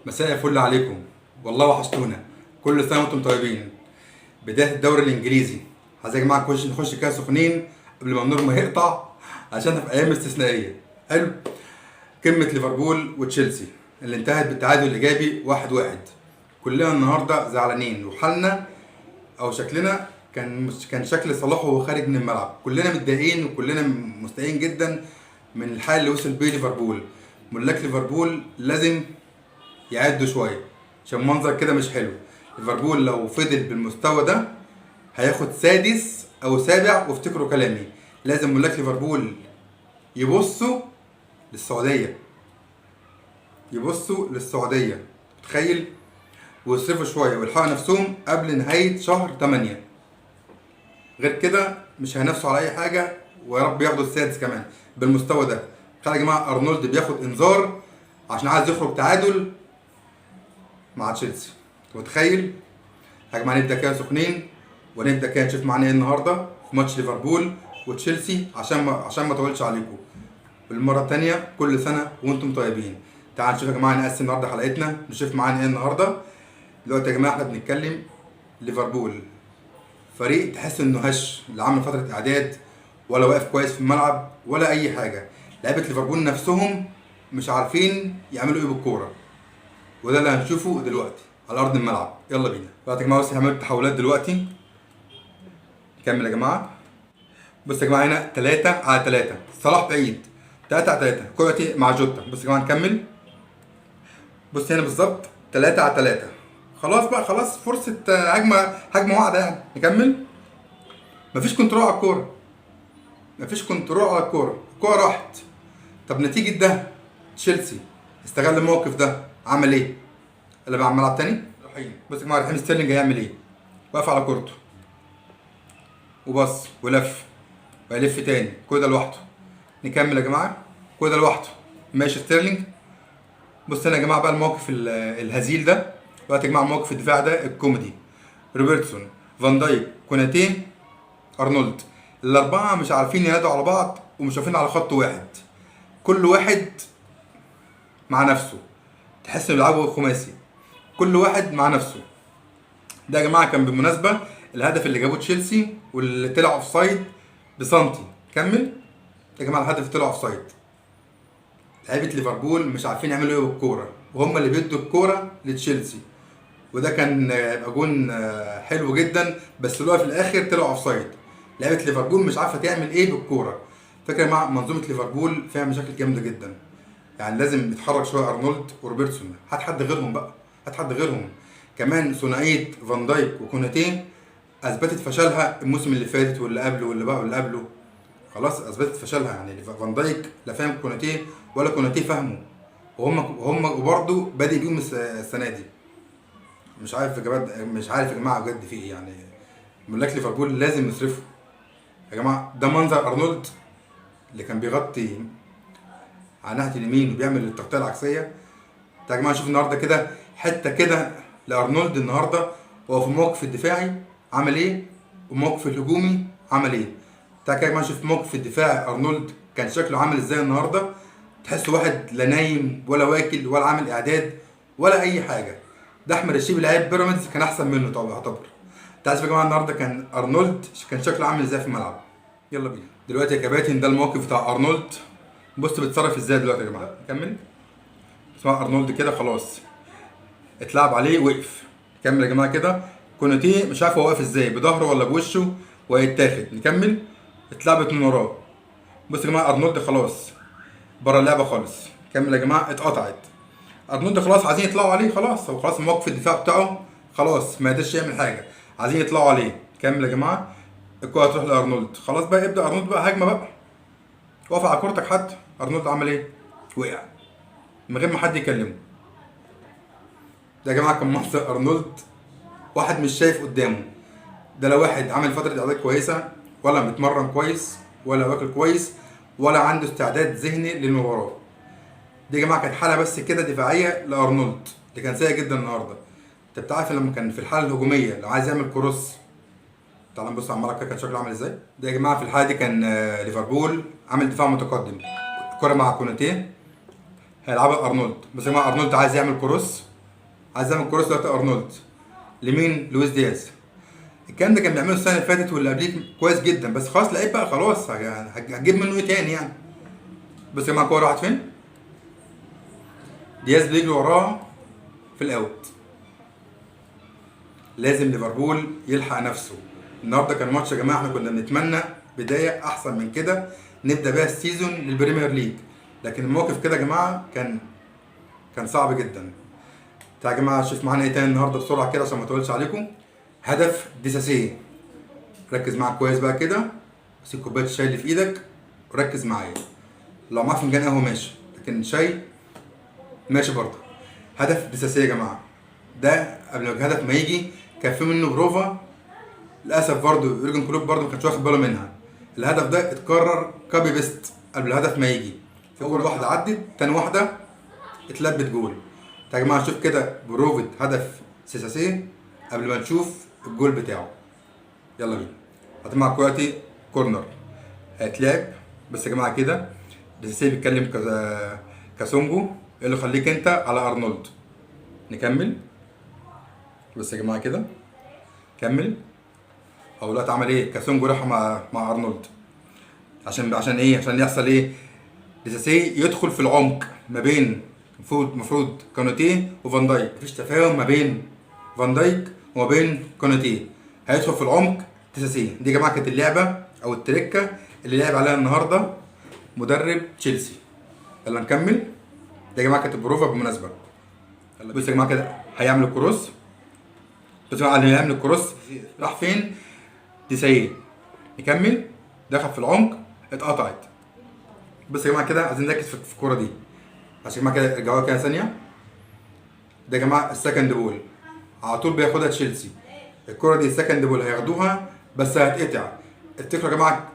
مساء الفل عليكم، والله وحشتونا. كل سنة وانتم طيبين. بداية الدوري الانجليزي، عايز يا جماعة نخش كده سخنين قبل ما النور ما يقطع، عشان في ايام استثنائية. حلو. قمة ليفربول وتشيلسي اللي انتهت بالتعادل الايجابي 1-1. كلنا النهارده زعلانين، وحالنا او شكلنا كان شكل صلاح وهو خارج من الملعب. كلنا متضايقين وكلنا مستائين جدا من الحال اللي وصل بيه ليفربول. ملاك ليفربول لازم يعدوا شوية عشان منظر كده مش حلو. ليفربول لو فضل بالمستوى ده هياخد سادس او سابع، وافتكروا كلامي، لازم ملاك ليفربول يبصوا للسعودية، يبصوا للسعودية، تخيل، ويصرفوا شوية ويلحقوا نفسهم قبل نهاية شهر 8. غير كده مش هينافسوا على اي حاجة، ويا رب ياخدوا السادس كمان بالمستوى ده. تخيل يا جماعة، ارنولد بياخد انذار عشان عايز يخرج تعادل مع تشيلسي، متخيل؟ يا جماعة نبدا كده سخنين، ونبدا كده نشوف معانا ايه النهارده في ماتش ليفربول وتشيلسي، عشان ما اطولش عليكم. والمرة الثانية كل سنة وانتم طيبين. تعالوا نشوف يا جماعة، نقسم النهارده حلقتنا، نشوف معانا ايه النهارده. دلوقتي يا جماعة احنا بنتكلم ليفربول، فريق تحس انه هش، لا عامل فترة اعداد ولا واقف كويس في الملعب ولا اي حاجة. لعيبة ليفربول نفسهم مش عارفين يعملوا ايه بالكورة، وده اللي هنشوفه دلوقتي على ارض الملعب. يلا بينا دلوقتي يا جماعة. بس هنعمل تحولات دلوقتي، نكمل يا جماعة. بص يا جماعة، هنا 3 على 3، صلاح بعيد، 3 على 3، كرة مع جوتا. بص يا جماعة نكمل. بص هنا بالظبط 3 على 3، خلاص بقى، خلاص فرصة هجمة واحدة يعني. نكمل. مفيش control على الكورة، مفيش control على الكورة، الكورة راحت. طب نتيجة ده تشيلسي استغل الموقف ده، عمل ايه؟ اللي بقى الملعب تاني. بص يا جماعة، رحيم ستيرلينج هيعمل ايه؟ واقف على كورته وبص ولف ويلف تاني، كل ده لوحده. نكمل يا جماعة، كل ده لوحده، ماشي ستيرلينج. بص هنا يا جماعة بقى الموقف الهزيل ده دلوقتي يا جماعة، موقف الدفاع ده الكوميدي. روبرتسون، فان دايك، كوناتيه، ارنولد، الاربعة مش عارفين ينادوا على بعض ومش واقفين على خط واحد، كل واحد مع نفسه، تحس انه بيلعبوا خماسي، كل واحد مع نفسه. ده يا جماعة كان بالمناسبة الهدف اللي جابوه تشيلسي واللي طلع offside بسنتي. كمل يا جماعة، الهدف طلع offside. لعيبة ليفربول مش عارفين يعملوا ايه بالكورة، وهم اللي بيدوا الكورة لتشيلسي، وده كان يبقى جون حلو جدا، بس اللي هو في الاخر طلع offside. لعيبة ليفربول مش عارفه تعمل ايه بالكورة. فكرة مع منظومة ليفربول فيها مشاكل جامدة جدا، يعني لازم يتحرك شوية ارنولد وروبرتسون، هات حد غيرهم بقى، هات حد غيرهم. كمان ثنائية فان دايك وكوناتيه اثبتت فشلها الموسم اللي فاتت واللي قبله واللي بقى واللي قبله، خلاص اثبتت فشلها. يعني فان دايك لا فاهم كوناتيه ولا كوناتيه فاهمه، وهم وبرضه بادئ بيهم السنة دي. مش عارف يا جماعة، مش عارف يا جماعة بجد في ايه يعني. ملاك ليفربول لازم يصرفوا يا جماعة. ده منظر ارنولد اللي كان بيغطي على ناحية اليمين وبيعمل التغطية العكسيه. يا جماعة شوف النهارده كده حتة كده لارنولد النهارده، وهو في الموقف الدفاعي عمل ايه والموقف الهجومي عمل ايه. تعالى كده يا جماعة شوف موقف الدفاع ارنولد كان شكله عامل ازاي النهارده. تحس واحد لا نايم ولا واكل ولا عامل اعداد ولا اي حاجة. ده احمد الشيبي لعيب بيراميدز كان احسن منه طبعا يعتبر. تعالى شوف يا جماعة النهارده كان ارنولد كان شكله عامل ازاي في الملعب. يلا بينا دلوقتي يا كباتن. ده الموقف بتاع ارنولد، بص بيتصرف ازاي دلوقتي يا جماعة. كمل. اسمع ارنولد كده خلاص اتلعب عليه وقف. كمل يا جماعة كده. كوناتيه مش عارف هو واقف ازاي، بظهره ولا بوشه، وهيتاخد. نكمل. اتلعبت من وراه. بص يا جماعة ارنولد خلاص بره اللعبة خالص. كمل يا جماعة، اتقطعت. ارنولد خلاص عايزين يطلعوا عليه، خلاص هو خلاص الموقف الدفاع بتاعه خلاص ما قدرش يعمل حاجة، عايزين يطلعوا عليه. كمل يا جماعة، الكره تروح لارنولد. خلاص بقى ابدا ارنولد بقى هجمة بقى، وقف على كورتك حتى. ارنولد عمل ايه؟ وقع من غير ما حد يكلمه. ده يا جماعة كان منظر ارنولد، واحد مش شايف قدامه. ده لو واحد عامل فترة اعداد كويسة، ولا متمرن كويس، ولا واكل كويس، ولا عنده استعداد ذهني للمباراة. دي يا جماعة كانت حاله بس كده دفاعية لارنولد اللي كان سيء جدا النهارده. انت بتعرف لما كان في الحالة الهجومية لو عايز يعمل cross، تعال نبص على الملعب كده كان شكله عامل ازاي. ده يا جماعة في الحالة دي كان ليفربول عامل دفاع متقدم، الكره مع كوناتيه هيلعبها ارنولد. بس يا جماعة ارنولد عايز يعمل cross، عايز اعمل cross دلوقتي ارنولد لمين؟ لويس دياز. الكلام ده كان بيعمله السنة اللي فاتت واللي قبليه كويس جدا، بس خلاص لعيب بقى خلاص، هتجيب منه ايه تاني يعني؟ بس يا جماعة الكورة راحت فين؟ دياز بيجري وراها في ال out. لازم ليفربول يلحق نفسه. النهارده كان ماتش يا جماعة احنا كنا بنتمنى بداية احسن من كده نبدا بيها ال season لل Premier League، لكن الموقف كده يا جماعة كان صعب جدا. تعالى يا جماعة شوف معانا ايه تاني النهارده بسرعة كده عشان ما اطولش عليكم. هدف ديساسيه، ركز معاك كويس بقى كده، سيب كوباية الشاي اللي في ايدك وركز معايا. لو معاك فنجان قهوة ماشي، لكن شاي ماشي برضه. هدف ديساسيه يا جماعة، ده قبل ما الهدف ما يجي كان في منه بروفا، للاسف برضه يورجن كلوب برضه ما كانش واخد باله منها. الهدف ده اتكرر copy paste قبل الهدف ما يجي، في اول واحدة عدت، تاني واحدة اتلبت جول. تعالى يا جماعة نشوف كده بروفة هدف سيساسيه قبل ما نشوف الجول بتاعه. يلا بينا. هتمع دلوقتي corner هيتلعب، بس يا جماعة كده ديساسيه بيتكلم كاسونجو، يقول له خليك انت على ارنولد. نكمل بس يا جماعة كده، كمل. هو دلوقتي عمل ايه؟ كاسونجو راح مع ارنولد عشان ايه؟ عشان يحصل ايه؟ ديساسيه يدخل في العمق ما بين المفروض كانوتيه وفان دايك، مفيش تفاهم ما بين فان دايك وما بين كانوتيه، هيدخل في العمق ديساسيه. دي يا جماعة كانت اللعبة او التركة اللي لعب عليها النهارده مدرب تشيلسي. يلا نكمل. دي يا جماعة كانت البروفه بالمناسبة. بصوا يا جماعة كده هيعمل ال cross، بصوا يا جماعة اللي هيعمل ال cross راح فين؟ ديساسيه. نكمل، دخل في العمق اتقطعت. بس يا جماعة كده عايزين نركز في الكورة دي عشان يا جماعة كده ارجعوها كده ثانية. ده يا جماعة ال second ball على طول بياخدها تشيلسي، الكورة دي ال second ball هياخدوها بس هتقطع. افتكروا يا جماعة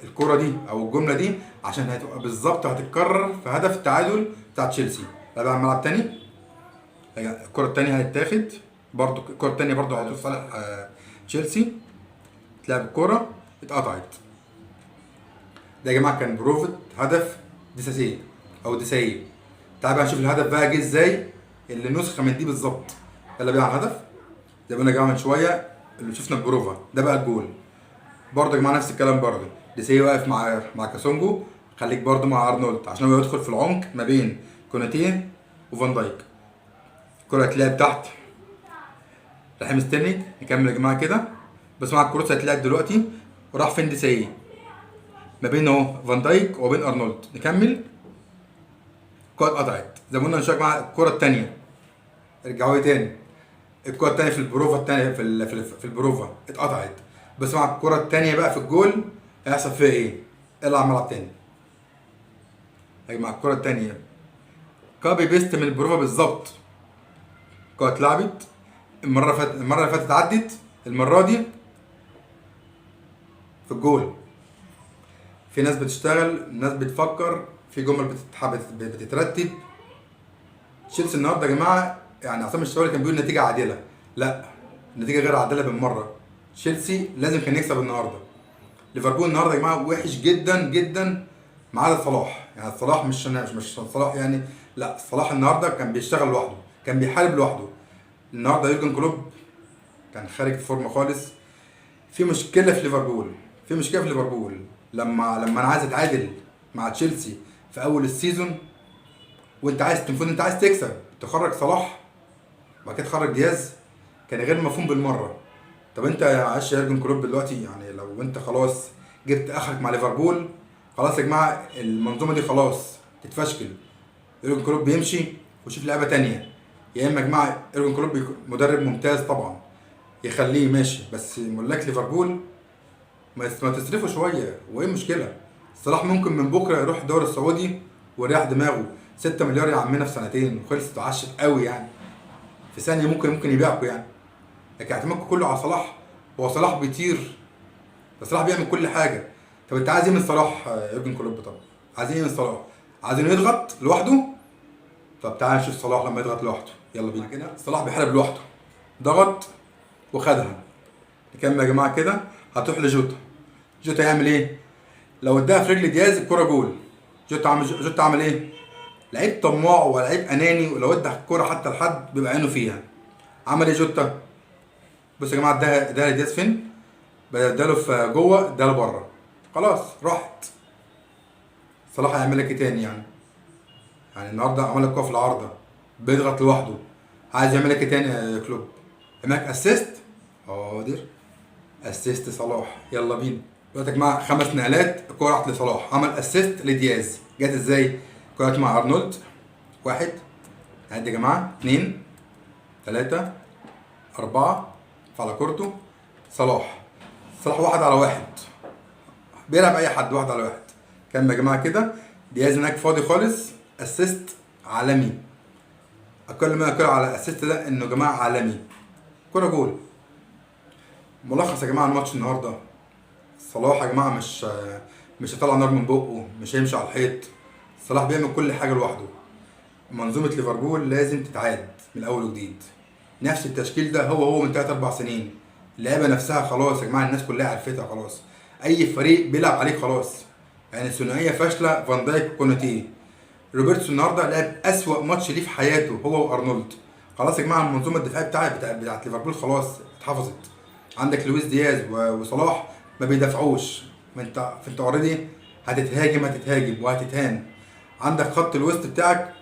الكورة دي او الجملة دي عشان هتبقى بالظبط هتتكرر في هدف التعادل بتاع تشيلسي. لا بقى الملعب تاني، الكره التانية هتتاخد برضو، الكره التانية برضو على طول صالح تشيلسي، تلعب الكورة اتقطعت. ده يا جماعة كان بروفة هدف ديساسيه او ديسايه. تعال بقى نشوف الهدف بقى جه ازاي، اللي نسخه من دي بالظبط. يلا بينا على الهدف. زي ما قلنا يا جماعة من شوية اللي شفنا البروفه ده بقى الجول برضه يا جماعة، نفس الكلام برضه. ديسايه واقف مع كاسونجو، خليك برضه مع ارنولد عشان هو يدخل في العمق ما بين كوناتيه وفان دايك. الكره هتلعب تحت رحيم ستيرلينج. نكمل يا جماعة كده، بس مع ال cross هتلعب دلوقتي وراح فين ديسايه؟ ما بين اهو فان دايك وبين ارنولد. نكمل، الكره اتقطعت زي ما قلنا. نشوف يا جماعة الكره الثانية، ارجعوا لي تاني. الكره الثانية في البروفه الثانية في البروفه اتقطعت، بس مع الكره الثانية بقى في الجول هيحصل فيها ايه؟ العب ملعب تاني يا جماعة. الكره الثانية copy paste من البروفه بالظبط. الكره اتلعبت المرة اللي فاتت عدت، المرة دي في الجول. في ناس بتشتغل، ناس بتفكر، في جمل بتترتب. تشيلسي النهارده يا جماعة يعني عصام الشوالي كان بيقول نتيجة عادلة، لا النتيجة غير عادلة بالمرة. تشيلسي لازم كان يكسب النهارده. ليفربول النهارده يا جماعة وحش جدا جدا ما عدا صلاح، يعني صلاح مش صلاح يعني، لا صلاح النهارده كان بيشتغل لوحده، كان بيحارب لوحده. النهارده يورجن كلوب كان خارج الفورمة خالص. في مشكلة في ليفربول، في مشكلة في ليفربول. لما انا عايز اتعادل مع تشيلسي في اول ال season وانت عايز المفروض انت عايز تكسب، تخرج صلاح وبعد كده تخرج دياز، كان غير مفهوم بالمرة. طب انت يا عاش يا يورجن كلوب دلوقتي يعني لو انت خلاص جبت اخرك مع ليفربول، خلاص يا جماعة المنظومة دي خلاص تتفشكل، يورجن كلوب بيمشي ويشوف لعبه تانية. يا اما يا جماعة يورجن كلوب مدرب ممتاز طبعا يخليه ماشي، بس ملاك ليفربول ما تصرفوا شوية. وايه المشكلة؟ صلاح ممكن من بكره يروح الدوري السعودي ويريح دماغه. 6 مليار يا عمنا في سنتين وخلصت وعشت قوي يعني، في ثانية ممكن يبيعكم يعني. لكن اعتمادكم كله على صلاح، هو صلاح بيطير، بس صلاح بيعمل كل حاجة. طب انت عايز ايه من صلاح يورجن كلوب؟ طب عايزين ايه من صلاح؟ عايزينه يضغط لوحده؟ طب تعال نشوف صلاح لما يضغط لوحده. يلا بينا كده. صلاح بيحارب لوحده، ضغط وخدها. نكمل يا جماعة كده، هتروح لجوتا. جوتا يعمل ايه؟ لو اداها في رجل دياز الكورة جول. جوتا عمل ايه؟ لعيب طماع ولعيب اناني، ولو ادى الكورة حتى لحد بيبقى عينه فيها. عمل ايه جوتا؟ بص يا جماعة، اداها لدياز فين؟ بدل اداله في جوه اداله بره، خلاص راحت. صلاح هيعمل لك ايه تاني يعني؟ يعني النهارده عمل لك كورة في العارضة، بيضغط لوحده، عايز يعمل لك ايه تاني يا كلوب؟ يعمل لك assist؟ حاضر، assist صلاح، يلا بينا. دلوقتي يا جماعة 5 نقلات، الكورة راحت لصلاح، عمل assist لدياز، جت ازاي؟ الكورة جت مع ارنولد، 1، عد يا جماعة، 2، 3، 4، على كورته صلاح. صلاح 1 على 1، بيلعب اي حد 1 على 1. كمل يا جماعة كده، دياز هناك فاضي خالص، assist عالمي. اقل ما يقال على assist ده انه يا جماعة عالمي، كورة جول. ملخص يا جماعة الماتش النهارده، صلاح يا جماعة مش هيطلع نار من بقه، مش هيمشي على الحيط. صلاح بيعمل كل حاجة لوحده. منظومة ليفربول لازم تتعاد من الاول وجديد، نفس التشكيل ده هو هو من 3-4 سنين. اللعيبة نفسها خلاص يا جماعة، الناس كلها عرفتها خلاص، اي فريق بيلعب عليه خلاص. يعني الثنائية فاشلة، فان دايك وكوناتي. روبرتسون النهارده لعب اسوأ ماتش ليه في حياته هو وارنولد. خلاص يا جماعة المنظومة الدفاعية بتاعت ليفربول خلاص اتحفظت. عندك لويس دياز وصلاح ما بيدافعوش، ما انت already هتتهاجم وهتتهان. عندك خط الوسط بتاعك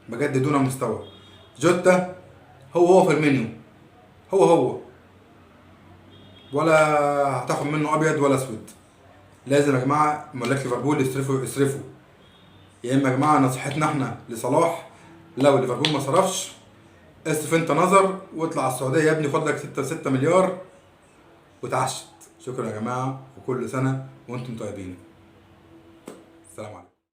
بجد دون مستوى. جوتا هو هو فيرمينيو، هو هو، ولا هتاخد منه ابيض ولا اسود. لازم يا جماعة ملاك ليفربول يصرفوا. يا اما يا جماعة نصيحتنا احنا لصلاح، لو ليفربول ما صرفش اصرف انت نظر واطلع على السعودية يا ابني، خد لك 6 مليار وتعشت. شكرا يا جماعة، وكل سنة وانتم طيبين. السلام عليكم.